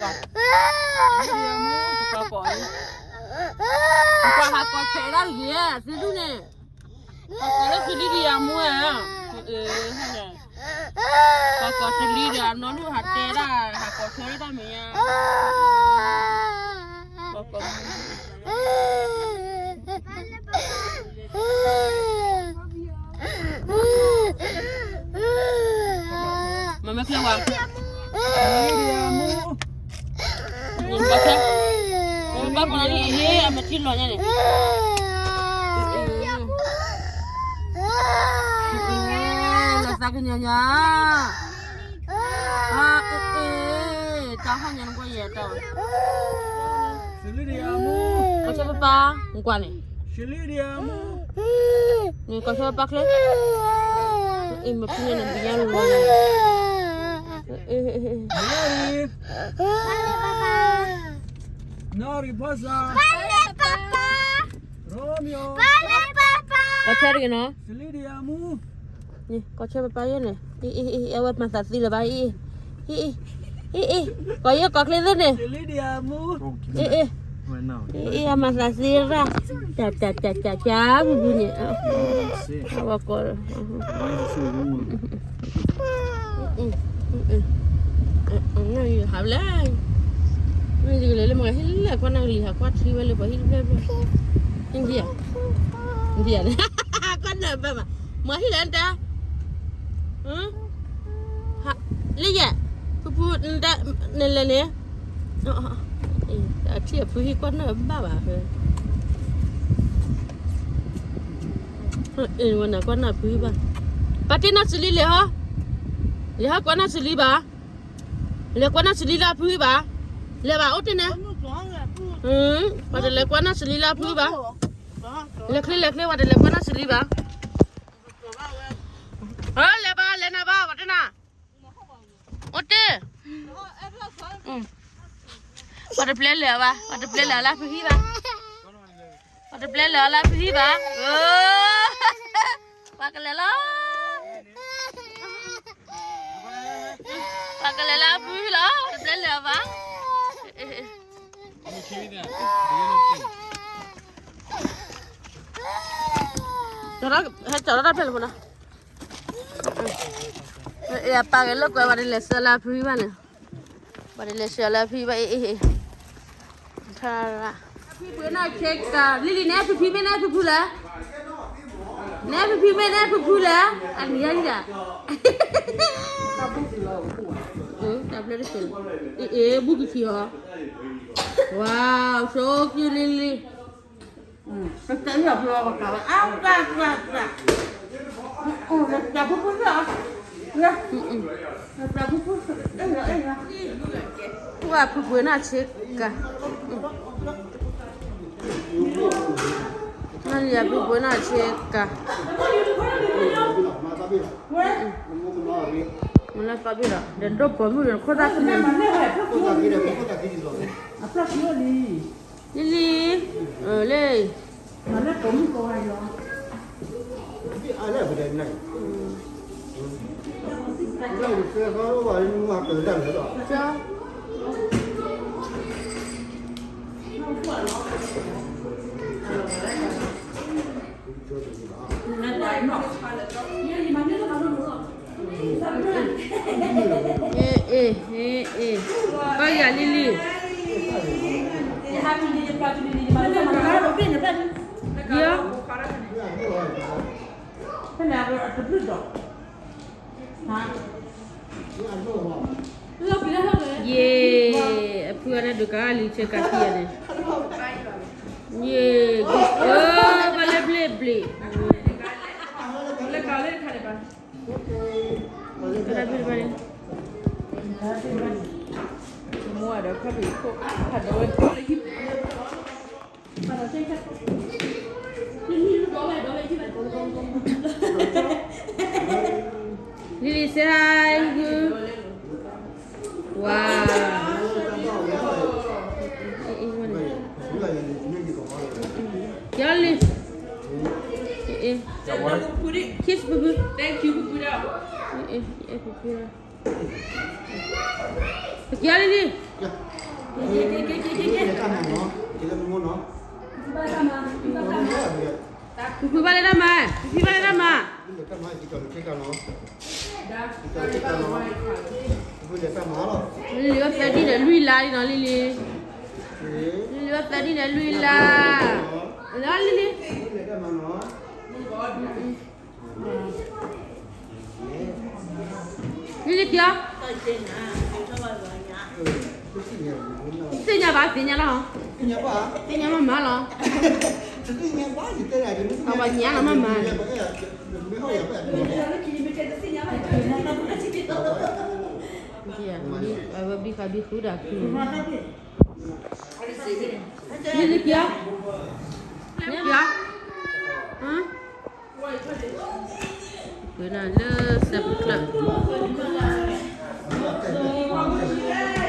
ပှၤ ပှၤဟးကိးဆဲးဒၣ်လံ သ့ၣ်ဒူၣ်န့ၣ်, ဟးကိးလၢသုလံဒံးယၤမူဧါ, ပှၤကိးသုလံဒီးအနီၢ်ဒူၣ်ဟးတဲဒၣ် ဟးကိးဆဲးဒၣ်တၢ်မဲာ်ညါ, ပှၤကိး မ့မ့ၢ်ချ့ဝါ, ဘၣ်ဖဲ, ဘၣ်ဖဲန့ၣ် အမထံလီၤညါန့ၣ်, လီၤသးကညီၤညါ, အ့ၣ်, တၢ်ဟီၣ်ညါနကွၢ်ယဲၢ်တၢ်, ကိးဆၢပပၢ်, နကွၢ်န့ၣ်, န့ၣ်ကိးဆၢပပၢ်ချ့, အ့ၣ် မဖုညါန့ၣ် ဘံညါလီၤ, အ့ၣ်, ကိးဆၢတဂ့ၤနီၤ, ကိးဆၢပပၢ်ယဲၢ်န့ၣ်, အ့ၣ်, အဝဲမၤသးသ့လၢၤဘၣ်, အ့ၣ်, အ့ၣ်, ကိးယဲၢ်ကိးချ့သ့န့ၣ်, အ့ၣ်, အ့ၣ်, အမၤသးသ့ရၣ်, ကၠး ကၠး ကၠး ကၠး ကၠး ဖုဖုန့ၣ်, အဝဲကိး ဟးလဲၣ်, မ့ၢ်ယကလဲၤလၢမ့ၢ်ဟံၣ်လဲၣ် ကွၢ်နၢ်ကလံၤ ဟးကွၢ်ထံဝဲလၢပှၤဟံၣ်တဖျၢၣ်ဖျၢၣ်, ဟံၣ်, ဟံၣ်, ကွၢ်နၢ်ဘၣ်ဘၣ်, မ့ၢ်ဟံၣ်လဲၣ်တၢ်, လၢယဲၢ်, ဖုဖု, နလဲၤန့ၣ်, အထံၣ်အဖုဟံၣ်ကွၢ်နၢ်ဘၣ်ဘၣ်, အ့ၣ် ဝဲနၤကွၢ်နၢ်ဖုဟံၣ်ဘၣ်, ပာ်တ့ၢ်နၢ်စလံလဲၤဟီ, လဲၤဟီကွၢ်နၢ်စလံဘၣ်, လဲၤကွၢ်နၢ်စလံလၢအဖုဟံၣ်ဘၣ်, လဲၤဘၣ်အိၣ်တ့ၢ်န့ၣ်, ပှၤတလဲၤကွၢ်နၢ်စလံလၢအဖုဟံၣ်ဘၣ်, လဲၤချ့လဲၤချ့ ပှၤတလဲၤကွၢ်နၢ်စလံဘၣ်, လဲၤဘၣ်လဲၤနၤဘၣ် ပှၤတနၤ အိၣ်တ့ၢ်, ပှၤတပျဲလၢၤဘၣ်, ပှၤတပျဲလၢၤလၢဖုဟံၣ်ဘၣ်, ပှၤတပျဲလၢၤလၢဖုဟံၣ်ဘၣ်, ပှၤကလဲၤလီၤ, ပှၤကလဲၤလၢဖုဟံၣ်လီၤ, ပှၤတပျဲလၢၤဘၣ်, ဟဲကၠီၤလီၤတၢ်ဖျဲၣ်လၢဖိနီၤ အပၢ်ဂဲၤလိာ်ကွဲ ပှၤတလဲၤဆှၢလၢဖုဟံၣ်ဘၣ်န့ၣ်, ပှၤတလဲၤဆှၢလၢဖုဟံၣ်ဘၣ်အ့ၣ်အ့ၣ်, ဖုပှ့ၤနၢ်ဆ့ကၤ လံလံ နဲဖုဖံမ့ၢ်နဲဖုဖုလဲၣ်, နဲဖုဖံမ့ၢ်နဲဖုဖုလဲၣ်, အနံၤယါယၤ, တၢ်ဘျၢတစဲး, အ့ၣ်အ့ၣ် ဘူၣ်ကခံအီၤ, ဝါ so cute လံလံ ကတဲလၢဖျီကတၢ်ဝဲ အတၢ်တၢ်တၢ်, ကတဲဖုဖုလၢ, ကတဲဖုဖု, အဲၣ်ယၤအဲၣ်ယၤ, ပှၤဖုပှ့ၤနၢ်ဆ့ကၤ, နၢ်လံယၤဖုပှ့ၤနၢ်ဆ့ကၤ, မ့ၢ်လၢသးဘ့ၣ်ဒီး ဒီးဒိၣ်ပိာ်မုၣ်ဒီး ခိၣ်သၣ်ခံန့ၣ်, လံလံ, လံ, အ့ၣ်, အ့ၣ်, အ့ၣ်, ဘၣ်ယၤလံလံ, ယၤ, ဖဲန့ၣ်အတဘျုးဒီး ယ့ၣ်, အဖုအတၢ်ဒုးကါလံဆဲကၤခံဂၤန့ၣ်, ယ့ၣ်, အၢ, ဘၣ်လၢဘျ့ဘျ့, တၢ်ဘျ့တဘၣ်န့ၣ်, မိၢ်ဒီးခါဘ့ၣ်ခိၣ်, ခါဒီးဝဲ Lily, say hi. Wow. Yoli. Kiss boo boo. Thank you, boo boo. Kiss boo boo. ဖုဖုဘၣ်လၢတၢ်မၤ, ဖုဖုဘၣ်လၢတၢ်မၤ, လံလံဘၣ်သၢဒံၣ်ဒီးလွံၢ်လါလံနီၤ လံလံ, လံလံဘၣ်သၢဒံၣ်ဒီးလွံၢ်လါ, လံလံ, လံလံက့ၤအီၤ, သ့ၣ်ညါဘၣ်သ့ၣ်ညါလီၤ, သ့ၣ်ညါမးမးလီၤ, အဝဲညါလီၤမးမး, အဝဲဘံဃာ်ဘံဃုဒီးခု, လံလံက့ၤအီၤ, လံလံက့ၤအီၤ, ပှ့ၤနၤလၢစဲးပကျၢၢ်,